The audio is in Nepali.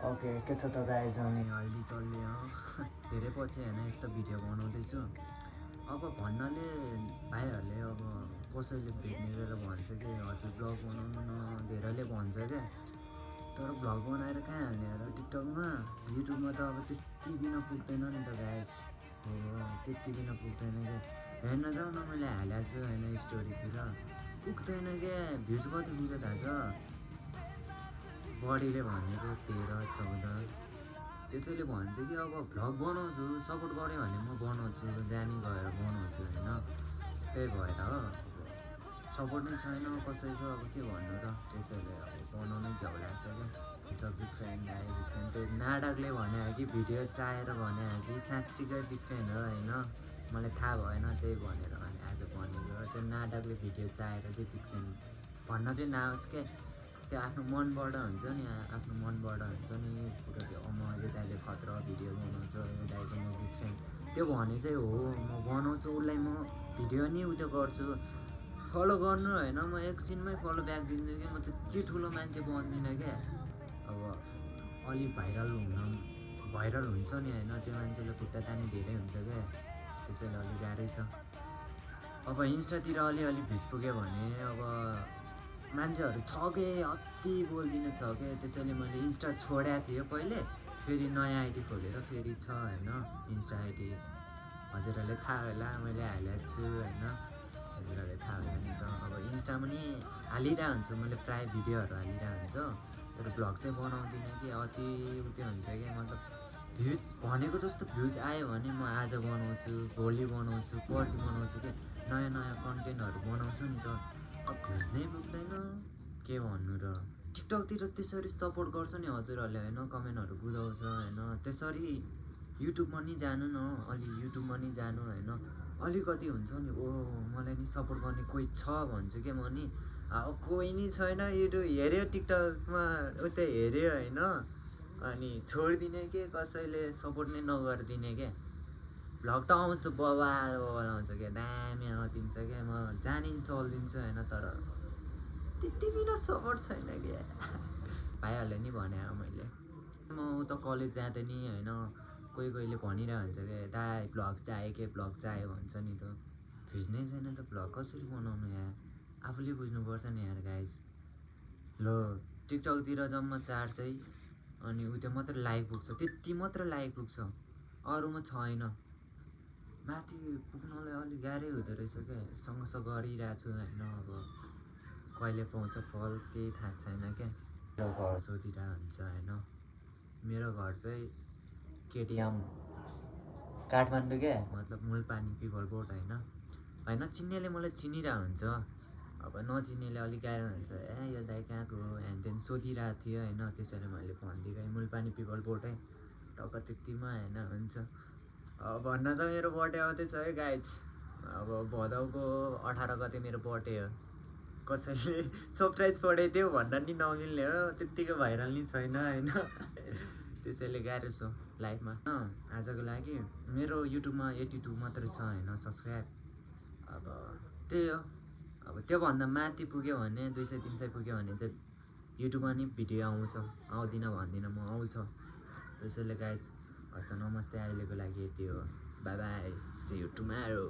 ओके के छ त गाइज अनि अहिले चल्ने धेरै पछि होइन यस्तो भिडियो बनाउँदैछु। अब भन्नाले भाइहरूले अब कसैले भेट्नेर भन्छ कि हजुर ब्लग बनाउनु न धेरैले भन्छ क्या, तर ब्लग बनाएर कहाँ हाल्ने र टिकटकमा युट्युबमा त अब त्यति बिना पुग्दैन नि त गाइज। हो त्यति बिना पुग्दैन क्या, हेर्न जाऊ न मैले हालेको छु होइन स्टोरीतिर पुग्दैन क्या। भ्युज कति पुग्छ थाहा छ? बडीले भनेको 13-14। त्यसैले भन्छ कि अब भ्लग बनाउँछु, सपोर्ट गऱ्यो भने म बनाउँछु, जानी गएर बनाउँछु होइन। त्यही भएर हो सपोर्ट नै छैन कसैको, अब के भन्नु र। त्यसैले अब बनाउनै झ्याउ लाग्छ क्या। बिग फ्यान गाई बिग फ्यान। त्यो नाटकले भने हो कि भिडियो चाहेर भने हो कि साँच्चीकै बिग फ्यान हो होइन, मलाई थाहा भएन त्यही भनेर अनि आज भनेको। त्यो नाटकले भिडियो चाहेर चाहिँ बिग फ्यान भन्न चाहिँ नआओस् क्या, त्यो आफ्नो मनबाट हुन्छ नि, आफ्नो मनबाट हुन्छ नि पुरा। त्यो अझै दाइले खतरा भिडियो बनाउँछ, यो दाइको म बिग फ्यान त्यो भने चाहिँ हो। म बनाउँछु उसलाई, म भिडियो नि उयो गर्छु, फलो गर्नु होइन, म एकछिनमै फलो ब्याक दिन्छु कि। म त्यति ठुलो मान्छे बन्दिनँ क्या। अब अलि भाइरल हुन्छ नि होइन, त्यो मान्छेले खुट्टा तानी धेरै हुन्छ क्या, त्यसैले अलिक गाह्रै छ। अब इन्स्टातिर अलिअलि भ्युज पुग्यो भने अब मान्छेहरू छ के अति बोल्दिनँ छ के, त्यसैले मैले इन्स्टा छोडेको थिएँ पहिले, फेरि नयाँ आइडी खोलेर फेरि छ होइन इन्स्टा आइडी। हजुरहरूले थाहा होला मैले हालेको छु होइन, हजुरहरूले थाहा होला नि त। अब इन्स्टामा नि हालिरहेको हुन्छु मैले, प्रायः भिडियोहरू हालिरहेको हुन्छ, तर भ्लग चाहिँ बनाउँदिनँ कि अति उत्यो हुन्छ कि। मतलब भ्युज भनेको जस्तो भ्युज आयो भने म आज बनाउँछु, भोलि बनाउँछु, पर्सि बनाउँछु क्या, नयाँ नयाँ कन्टेन्टहरू बनाउँछु नि त। अब भ्युज नै पुग्दैन के भन्नु र। टिकटकतिर त्यसरी सपोर्ट गर्छ नि हजुरहरूले होइन, कमेन्टहरू बुझाउँछ होइन, त्यसरी युट्युबमा नि जानु न, अलि युट्युबमा नि जानु होइन, अलिकति हुन्छ नि। ओ मलाई नि सपोर्ट गर्ने कोही छ भन्छु क्या म नि। अब कोही नि छैन, युट्युब हेऱ्यो टिकटकमा उतै हेऱ्यो होइन, अनि छोडिदिने के, कसैले सपोर्ट नै नगरिदिने क्या। भ्लग त आउँछ बवाल आउँछ क्या, दामी आउँदिन्छ क्या, म जानी चलिदिन्छु होइन, तर त्यति बिना सपोर्ट छैन क्या। भाइहरूले नि भने मैले, म उता कलेज जाँदा नि होइन, कोही कोहीले भनिरहेको हुन्छ क्या, दाइ भ्लग चाहियो के भ्लग चाहियो भन्छ नि त। भ्युज नै छैन त भ्लग कसरी बनाउनु यार, आफूले बुझ्नुपर्छ नि यार गाइज। ल टिकटकतिर जम्मा 400 अनि उयो मात्र लाइक पुग्छ, त्यति मात्र लाइक पुग्छ, अरूमा छैन। माथि पुग्नलाई अलिक गाह्रै हुँदो रहेछ क्या, सँगसँगै गरिरहेको छु होइन। अब कहिले पाउँछ फल केही थाहा छैन क्या। मेरो घर सोधिरहेको हुन्छ होइन, मेरो घर चाहिँ केटिएम काठमाडौँ क्या, मतलब मुलपानी पिपलबोट होइन। चिन्नेले मलाई चिनिरहेको हुन्छ, अब नचिन्नेले अलिक गाह्रो हुन्छ, ए यो दाइ कहाँको हो ह्यानत्यान सोधिरहेको थियो होइन, त्यसैले मैले भनिदिएँ मुलपानी पिपलबोटै टक्क त्यतिमा होइन हुन्छ। अब भन्न त मेरो बर्थडे आउँदैछ है गाइज, अब भदौको 18 गते मेरो बर्थडे हो। कसैले सरप्राइज पठाइदियो भन्न नि नमिल्ने हो, त्यत्तिको भाइरल नि छैन होइन। त्यसैले गाह्रो छ लाइफमा। आजको लागि मेरो युट्युबमा 82 मात्रै छ होइन सब्सक्राइब। अब त्यही हो, अब त्योभन्दा माथि पुग्यो भने 200-300 पुग्यो भने चाहिँ युट्युबमा नि भिडियो आउँछ, आउँदिनँ भन्दिनँ म, आउँछ। त्यसैले गाइज हस् त नमस्ते, अहिलेको लागि यति हो, bye bye, see you tomorrow.